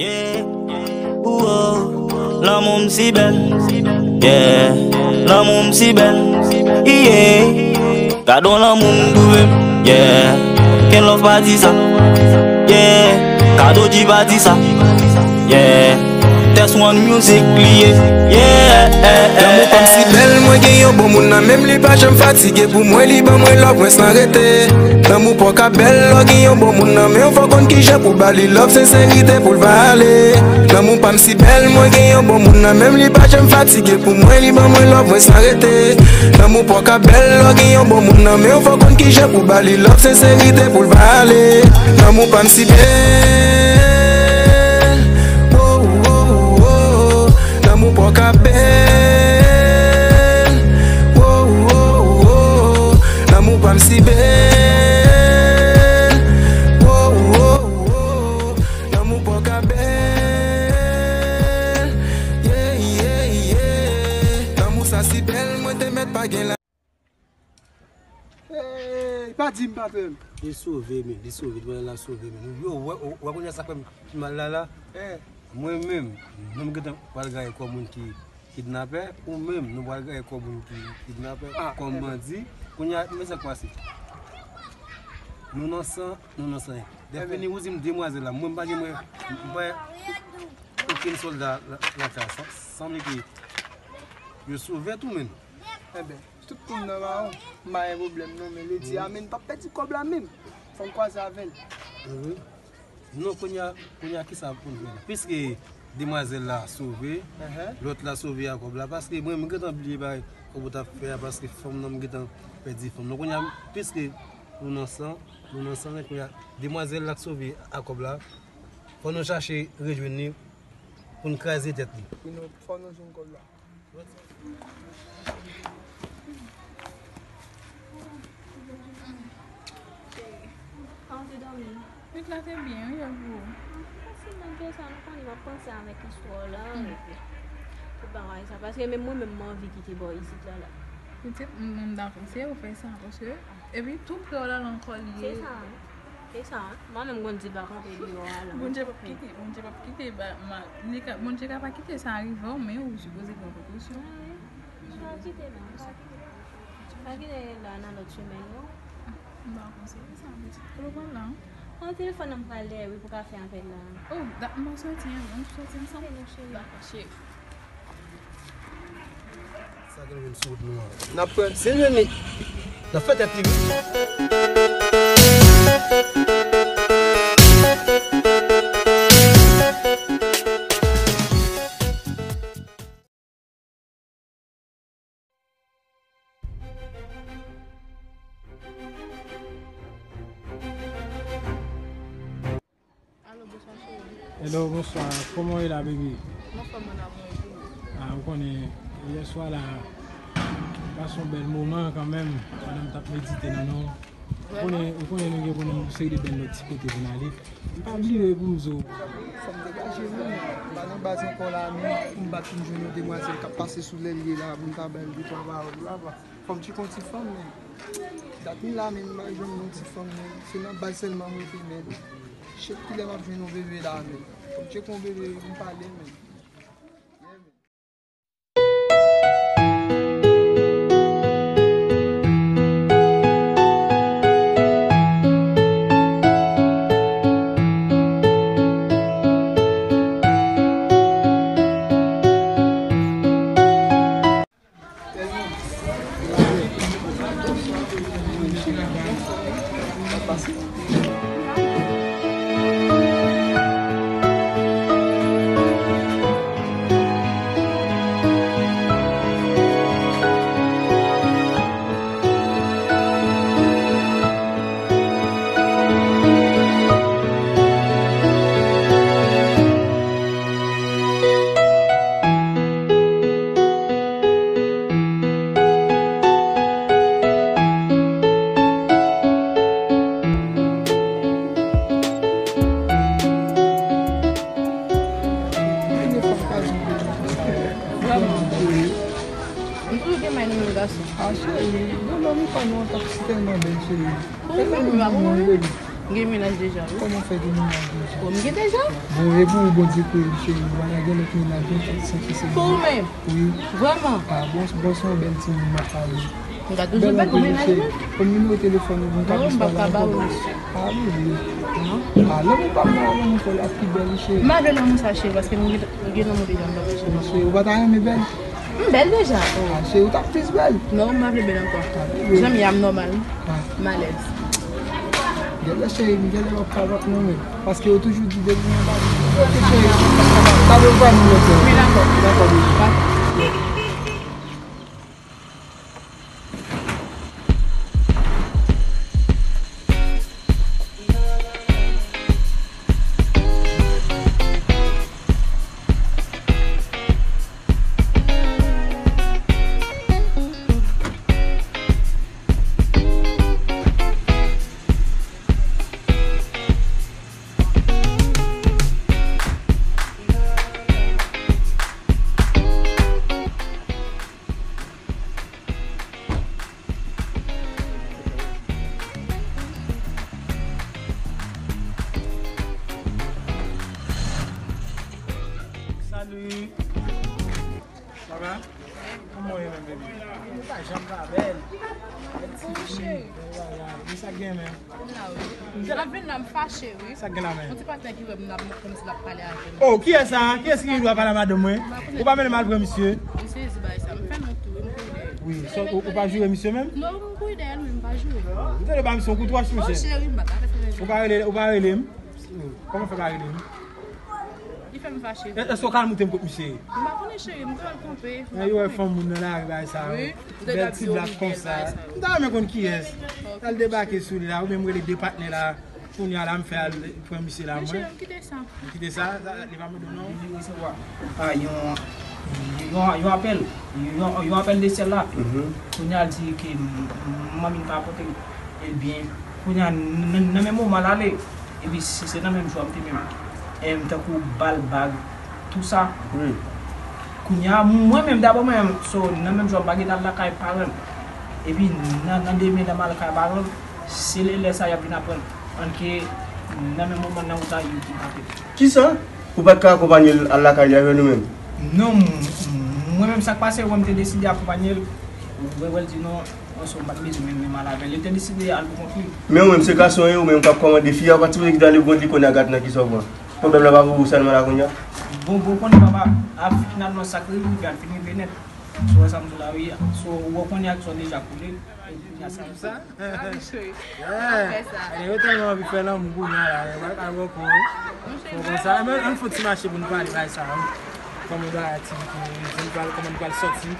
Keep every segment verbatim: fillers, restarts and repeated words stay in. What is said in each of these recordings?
Yeah, ooh, oh, lanmou m si bèl. Yeah, lanmou m si bèl. Yeah, gade yon lanmou m twouve. Yeah, Ken Love pa di sa. Yeah, Kadodji pa di sa. Yeah, Test One Music li ye. Yeah, lanmou pa m si bèl, mwen gen yon bon moun nan men m, li pa janm fatige pou mwen, li ban mwen love mwen san rete. Lanmou pa w ka bèl lè w gen yon bon moun nan men w, fò w konn kijan pou ba li love, senserite pou l vale. Lanmou pa m si bèl, mwen gen yon bon moun nan men m, li pa janm fatige pou mwen, li ban mwen love mwen san rete. Lanmou pa w ka bèl lè w gen yon bon moun nan men w, fò w konn kijan pou ba li love, senserite pou l vale. Lanmou pa m si bèl. Wo, wo, wo. Lanmou pa w ka bèl. Wo, wo, wo. Lanmou pa m si bèl. Wo, wo, wo. Lanmou pa w ka bèl. Yeah, yeah, yeah. Lanmou sa si bèl, mwen te mèt pa gen la. Ey, pa di m, patwon. Li sove, men, li sove, demoiselle la sove, men. Yo, wè, wè, kounye a sa k fè m pi mal la, la. Eh. Mwen menm, nou m gentan pral gaye kò moun ki kidnapè, ou menm, nou pral gaye kò moun ki kidnapè, ah, kòm, eh ben, bandi. Kounye a, men sa k pase. Nou nan san, nou nan san. Dèfini, ou di m demwazèl la, mwen m pa gen mwen, m pa okenn sòlda la, lakay sa. Sanble ke yo sove tou, men. Enben, tout moun nan mawon, m pa gen pwoblèm non, men Lady a, men, n p ap pèdi kòb la menm. Fò n kwaze avè l. Mhm. Non, kounye a, kounye a, kisa pou n fè la? Piske demwazèl la sove, lòt la sove ak kòb la, paske mwen, m gentan bliye bagay kòb ou t ap fè a, paske fanm nan, m gentan pèdi fanm nan. Kounye a, piske nou nan san, nou nan san, kounye a, demwazèl la k sove ak kòb la, fò nou chache rejwenn li pou n kraze tèt li. Pou nou, fò nou jwenn kòb la. Cheri, kòman w te dòmi? Nwit la te byen, wi, e pou ou? Fasilman, ke sa, nou konnen m ap panse avèk istwa w lan, epi tout bagay sa, paske menm mwen menm, m anvi kite bò isit la, la. Pitit, m, m dakò, se ou fè sa, paske, epi tou prè w la, la ankò li ye. Se sa, wi. Se sa, mwen menm konn di pa kanpe deyò a la. Bondye p ap kite, Bondye p ap kite, ba, ma, li ka, Bondye ka pa kite sa rive w, men ou sipoze pran prekosyon. Ah, wi. M pa kite non, m pa kite. M pa kite la nan lòt chemen non. Ah, m pa konseye sa, pitit. Ou konn la. An telefòn nan m pral dèyè wi pou ka fè apèl la. Oh, dat m pa soti an, nou soti ansanm. Ok, non, cheri. Dakò, cheri. Sa gen menm sou wout nou an. N ap pran, si l vini, n ap fè tèt li vini. Alo, bonswa, cheri. Hello, bonswa. Kòman w ye la, baby? Mwen anfòm, mon amour, e pou ou? Ah, ou konnen, yè swa la, pase yon bèl moman kanmenm, pandan m t ap medite nan non. Ou konnen, ou konnen nou gen konnen yon seri de bèl lòt ti kote pou n ale. M pa bliye pou m di w. Fò m degaje wi, men m pa nan baz ankò la, men pou m bat pou m jwenn yon demwazèl k ap pase sou lè l ye la, pou m ta ba l de twa pawòl, ou la vwa. Fò m tcheke yon ti fanm, men dat m la, men m pa jwenn yon ti fanm, men se nan baz sèlman m rete, men. Shit, kilè m ap jwenn yon bebe la, men? Fò m tcheke yon bebe, m pale, men. Yeah, men. M toujou gen may nan menm gason. Ah, cheri, yon lòm pa nou an t ap si tèlman bèl, cheri. Tèlman nou bèl, baby. M gen mennaj deja, wi. Kòman w fè gen mennaj deja? Bon, m gen deja. Bon, e pou ou, Bondye kwè, cheri, ou pa ka gen lòt mennaj, non, san ki se mwen. Pou ou menm? Wi. Vrèman? Ah, bon, bon, se yon bèl timoun m ap pale. M ka toujou bèl pou mennaj mwen. Konbyen nimewo telefòn ou, m ka plis pale avè w. Non, m p ap ka ba ou. Ah, wi, wi. Non. Ah, lanmou pa m nan, lanmou fò l ap pi bèl, cheri. M pa vle lanmou sa, cheri, paske m gen, m gen lanmou deja, m pa vle cheri. Cheri, ou pa ta renmen bèl? M bèl deja. Ah, cheri, ou t ap plis bèl. Non, m pa vle bèl ankò. Ah, wi. Jan m ye a m nòmal. Ah. M alèz. Genlè cheri, m genlè m ap ka bat mwen menm. Paske yo toujou di depi yon bagay. Ok, cheri. Sa vle pa nou lòt. Wi, dakò. Dakò, baby. Dakò. Salut. Ça va? Kòman w ye menm, baby? Ou pa janm pa bèl. Bèl ti fi. Bèl bagay. Men sa k gen, men? M la, wi. M te la vin la, m fache, wi. Sa k gen la, men? Yon ti patnè ki wè m la, m kòmsi l ap pale avè m. Oh, kiyès sa? Kiyès ki gen dwa pale a madanm mwen? Ou pa mennen m al pran misye? Misye di bagay sa. M fè nou tou, wi, m konnen. Wi, sa, ou, ou pa joure misye menm? Non, m kouri dèyè l, wi, m pa joure. Ou tande ba misye yon kout wòch, mesye? Oh, cheri, m pa ka fè sa. Ou pa rele, ou pa rele m? Kòman fè pa rele m? Li fè m fache. È-, èske w ka al moute m kot misye ye? M pa konnen, cheri, m te wè l kanpe. Lè yo wè fanm moun nan lari, bagay sa yo. Wi, m te bèl ti blak konsa. M ta renmen konn kiyès. Al debake sou li la, oubyen m rele de patnè la. Kounye a la, m fè al pran misye la, mwen. Cheri, m kite sa. M kite sa, sa, li pa mande w non. Li resevwa, ah, yon, yon, yon apèl. Yon, yon apèl de syèl la. Kounye a, l di ke m-, m-, manmi l pa pote l byen. Kounye a, nan, nan, nan menm moman l ale. Epi se, se nan menm jou a m te menm, em, tankou ba l bag, tou sa. Wi. Kounye a, mwen menm, dabò mwen menm, so, nan menm jou a m pa gen al lakay paran m. Epi nan, nan demen, lè m al lakay paran m, se lè, lè sa y ap vin aprann ann ke nan menm moman nan ou ta, yo vin frape. Kisa? Ou pa t ka akonpanye l al lakay li avè nou menm? Non, m-, mwen menm, sa k pase, mwen m te deside akonpanye l, wè, wè l di non. Bon, so, m pa t bezwen menm, menm al avè l. Li te deside al pou kont li. Men ou menm, se gason w ye, ou menm k ap kòmande fi a, ou pa t sipoze kite ale pou kont li, kounye a gad nan kisa w pran. Pwoblèm nan pa pou ou sèlman la kounye a? Bon, bon, konnen papa, a, finalman, sa k rive, rive, al fin rive nèt. So, wè sa m di w la, wi. So, ou wè kounye a, sa w deja koule. E kounye a, sa m sa. Ah, wi, cheri. Yeah. Fè sa. Anyway, yo tèlman anvi fè lanmou kounye a la, yo pa ka wè kò, wi. Bon, konsa, men ann fè yon ti mache pou n pale bagay sa, wi. Kòman bagay aktivite, kòman nou pral, kòman nou pral sòti.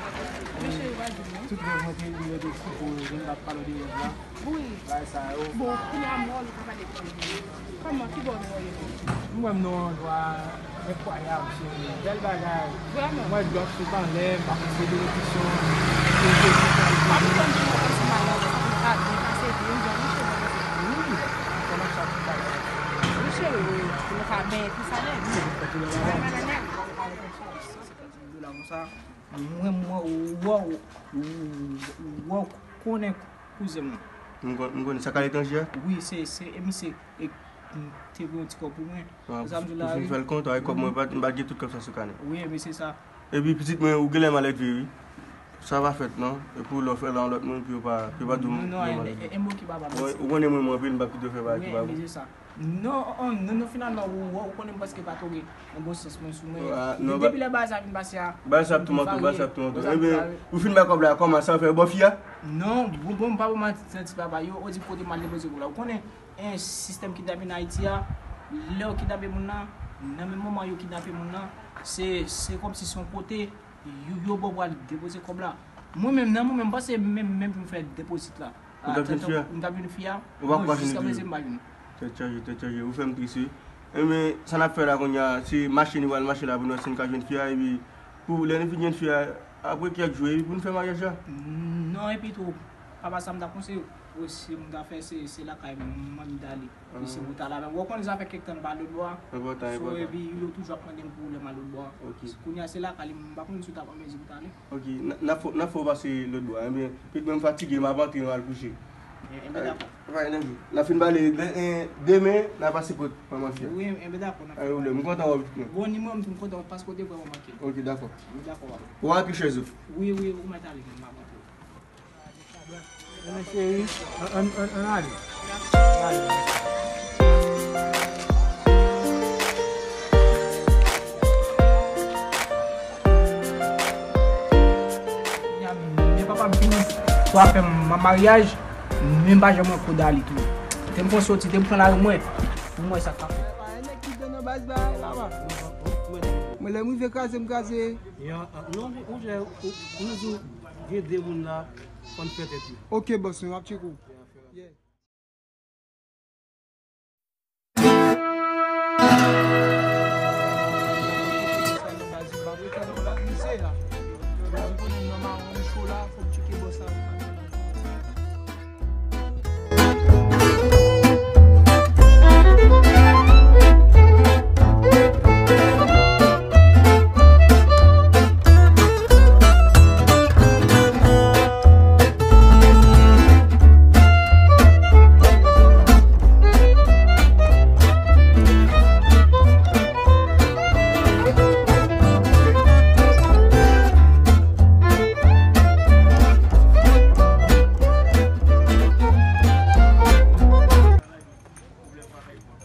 Wi, cheri, w a di m. Tout rèv mwen te, mwen te sou pou yo, m t ap pale de rèv la. Wi. Bagay sa yo. Bon, kounye a m wè w, nou ka pale de rèv la. Kòman, ki bò nou wè w ye menm? M wè m nan yon andwa enkwayab, cheri. Bèl bagay. Vrèman? M wè dlo ap sot anlè, m pa konn si se benediksyon. M ap tann pou nou konn si malè sa pou nou ka byen pase, byen jan nou cheri. Wi. Kòman sa pou bagay? Wi, cheri, wi. Pou nou ka benyen pi sa nèt. Wi, pou nou ka benyen pi sa nèt. Mwen, mwen, wè w, wè w konnen kouzen m nan. M kon-, m konnen sa k aletranje a? Wi, se, se, e misye, e, m te voye yon ti kòb pou mwen. Ah, sa m di w la, pou fin fè l kontan, e kòb mwen, m pa t gen tout kòb sa sou kanè. Wi, e misye sa. Epi pitit mwen, ou genlè malelve, wi. Sa pa fèt, non. E pou lè w fè l a yon lòt moun, pou yo pa, pou yo pa di w malelve. Non, non, e, e, e mo ki pa ba m. Ou konnen mwen, mwen anpil, m pa pito fè bagay ki pa bon. Wi, e misye sa. Non, oh, oh, non, non, finalman, ou, ou, ou konnen m prèske pa twò gen yon bon sans mwen sou mwen. Ah, non, depi lè bagay sa vin pase a, bagay sa ap toumante w, bagay sa ap toumante w. Ebyen, ou fin bay kòb la, kòman sa w fè bò fi a? Non, bon, bon, m pa bon manti, papa, yo, ou di kote m al depoze kòb la. Ou konnen, en, sistèm kidnapin Ayiti a, lè yo kidnape moun nan, nan menm moman yo kidnape moun nan, se, se kòmsi se yon kote, yo, yo ba w pou al depoze kòb la. Mwen menm, nan mwen menm, m panse menm, menm pou m fè depozit la. Ou t ap jwenn fi a? M t ap jwenn fi a. Ou pa, ou pa fin vini? Jiskaprezan m pa jwenn. Tèt chaje, tèt chaje. Ou fè m tris, wi. Ebyen, sa n ap fè la kounye a, se mache nou pral mache la pou nou wè si n ka jwenn fi a, epi pou lè nou fin jwenn fi a, apre kèk jou, epi pou n fè maryaj la. Non, epi tou, papa, sa m ta konseye w, si m ta fè, se, se lakay manmi ta ale. Misye pou ta la menm. Ou konn sa fè kèk tan m pa lòtbò a. Enpòtan, enpòtan. So, epi yo toujou ap mande m pou lè m al lòtbò a. Ok. Kounye a se lakay li, m pa konn si w t ap anmezi pou ta ale. Ok, n, n ap fè, n ap fè w pase lòtbò a. Ebyen, pitit mwen, m fatige, m ap antre, m al kouche. Enben, dakò. N ap fin pale, de- en, demen, n a pase kot manman fi a. Wi, enben, dakò, n ap fin pale. M kontan wè w, pitit mwen. Bon, ni mwen, m kontan wè w, paske w te vrèman manke m. Ok, dakò. Enben, dakò, papa. Ou ap chèz ou? Wi, wi, ou mèt ale, m ap antre. Enben, cheri, ann, ann, ann ale. Ann ale. Men papa m fin fè afè m an maryaj, men m pa janm wè kò Dali tou. Te m fè yon soti, te m pran lari mwen, pou m wè sa k ap fèt. Pa gen nèg ki te nan baz bagay la, papa. Mwen, lè m rive kraze, m kraze. Non, ou jè, ou, ou di gen de moun la, fò n fè tèt yo. Ok, boss, nou ap tcheke w. Yeah.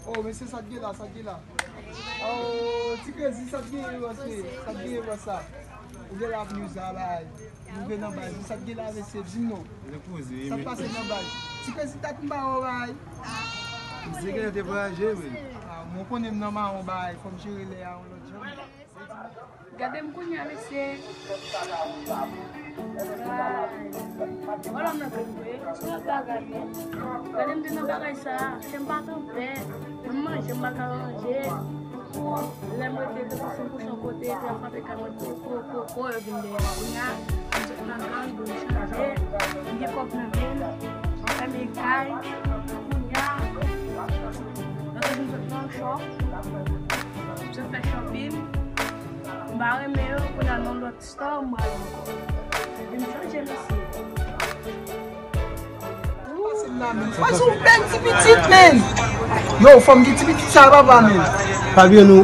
Oh, mesye, sa t gen la, sa t gen la. Oh, ti krezi, sa t gen, mesye, sa t gen, sa. Ou gen la vni sa la. Nou gen nan baz, sa t gen la, mesye, di m non. Sa t pase nan baz. Ti krezi, dat m pa wè w, bay. Misye gen te voyaje, men. Ah, mwen konnen m nan mawon, bay, fò m jere lè a yon lòt jan. Gade m kounye a, mesye. Vwala m nan grenn vre. Se lòt bagay, men. Gade m te nan bagay sa a. Kè m pa t anpè. M manje, m pa ka ranje. Lè m rete tankou se yon kochon kote, epi y ap frape kay mwen, ko, ko, ko, ko, yo vin dèyè m. Kounye a, m sot nan gang, m chanje. M gen kòb nan men m. M fèmen kay. Kounye a, lòt jou m sot nan shop. M sot fè shopping. M pa renmen yo, kounye a nan lòt store, m pral ankò. Vin chanje, mesye. Pase m la, men. Pase yon bèl ti pitit, men. Yo, fanm gen ti pitit sa, papa, men. Pa bliye nou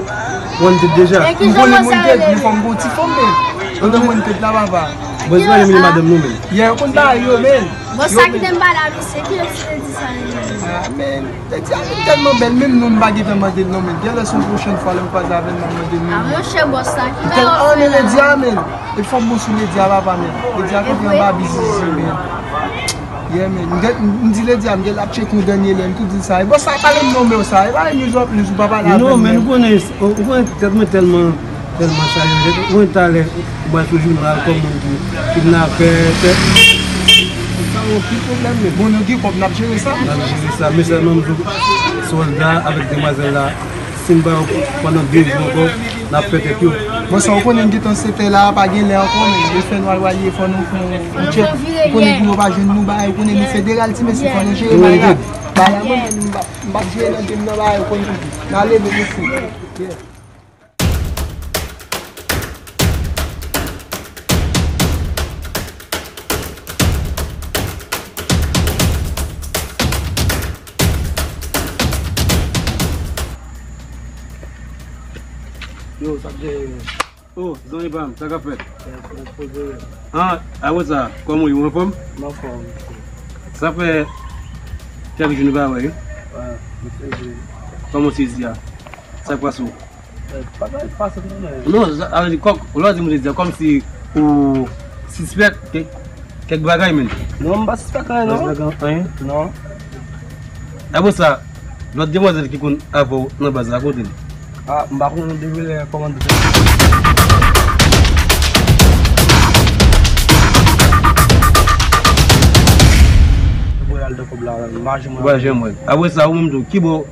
wanted deja. M konnen wanted, men fanm gon ti fanm, men. Andan wanted la, papa. Bon, se pa yon madanm nou, men. Yeah, yo konn bagay yo, men. Bon, sa ki te m pale a misye, ki yo ti te di sa, men. Ah, men. Lady a menm tèlman bèl, menm non m pa gentan mande l non, men. Genlè se yon pwochèn fwa lè m kwaze avè l, m ap mande l non. Ah, monchè, bòs la, ki bagay w fè la? Ah, men Lady a, men. E fòk bon sou Lady a, papa, men. Lady a kanpe anba bizizi, men. Yeah, men. M gen, m di Lady a, m gen l ap tcheke yon dènye lè, m tou di l sa. E bòs la pale m non, men sa. E pa yon news w ap news, ou pa pale avè l. Non, men, men nou konnen, ou, ou konnen tèt mwen tèlman Tèlman chaje tèt. Mwen talè, m pral sou jounal kòm moun ki kidnapè, tè. Sa yon pil pwoblèm, men bon, nou gen kòb, n ap jere sa. N ap jere sa, men sèlman m di w, sòlda avèk demwazèl la, si n ba yo pandan de jou ankò, n ap fè tèt yo. Bon, sa w konnen, m gentan sete la, pa gen lè ankò, men yo fè nou al raye, fò nou fè yon tchèk. Ou konnen pou yo pa jwenn nou, bagay, ou konnen nou federal, ti mesye, fò nou jere bagay la. Bagay la, mwen, m p ap, m p ap jere nan game nan, bagay, ou konnen. N a leve, mesye. Yeah. Yo, sa k genyen? Oh, zanmi pa m, sa k ap fèt? Kèk poze. Ah, apre sa, kòman w ye, ou anfòm? M anfòm. Sa fè kèk jou nou pa wè, wi. Wi, m sezi. Kòman w sezi a? Sa k pase w? Eh, pa gen anyen k pase m non, men. Non, sa, sa vle di, kòm, lè w di m sezi a, kòmsi ou sispèk kèk, kèk bagay, men. Non, m pa sispèk anyen, non. Pa sispèk anyen? Non. Apre sa, lòt demwazèl ki konn avè w nan baz la, kote l? Ah, m pa konnen depi lè kòmandè. Ou pa janm wè l. Apre sa, ou menm tou, ki bò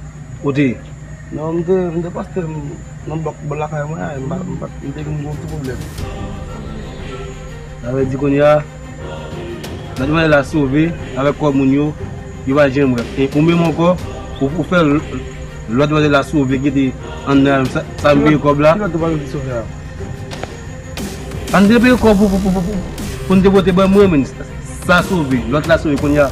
ou te ye? Non, m te, m te poste m nan blòk bò lakay mwen an, m pa, m pa, m te vin gen yon ti pwoblèm. Sa vle di kounye a, lòt demwazèl la sove avèk kò moun yo, yo pa janm wè. E ou menm ankò, ou, ou fè l-, lòt demwazèl la sove, kite anndan sa, sa m peye kòb la. Ki lòt demwazèl ki sove a? An te peye kòb pou, pou, pou, pou, pou, pou n te pote ban mwen, men sa sove, lòt la sove kounye a.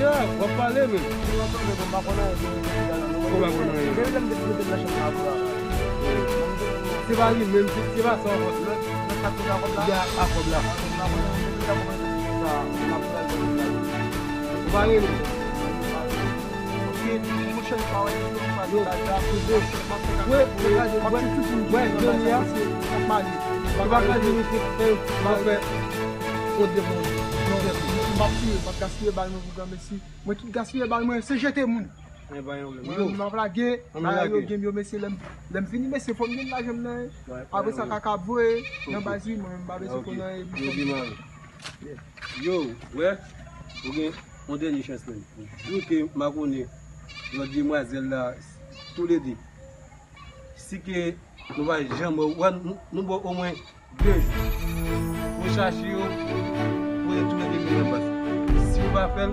Ya, w ap pale menm. Ou pa konn anyen. Se pa li menm, se pa sa ankò. Ya, a kòb la. Ou pa renmen. Yo, yo, wè, wè, Johnny a, se pa pale. Se pa pale, misye, fè, m ap fè. Ou devan. Non, m ap tiye, m ap gaspiye bal mwen pou granmesi. Mwen tout gaspiye bal mwen, se jete moun. Mwen menm m ap lage, bagay yo game yo, mesye, lè m, lè m fini, mesye, fò m gen lajan m nan. Apre sa, kaka ap voye nan baz, wi, mwen menm m pa bezwen konn anyen. Yo, wè, ou gen yon dènye chans menm. Jou ke m a konnen lòt demwazèl la, toulede. Si ke nou pa janm wè, nou, nou ba w omwen de jou. Pou chache yo, pou yo toulede vin nan baz. Si w pa fè l,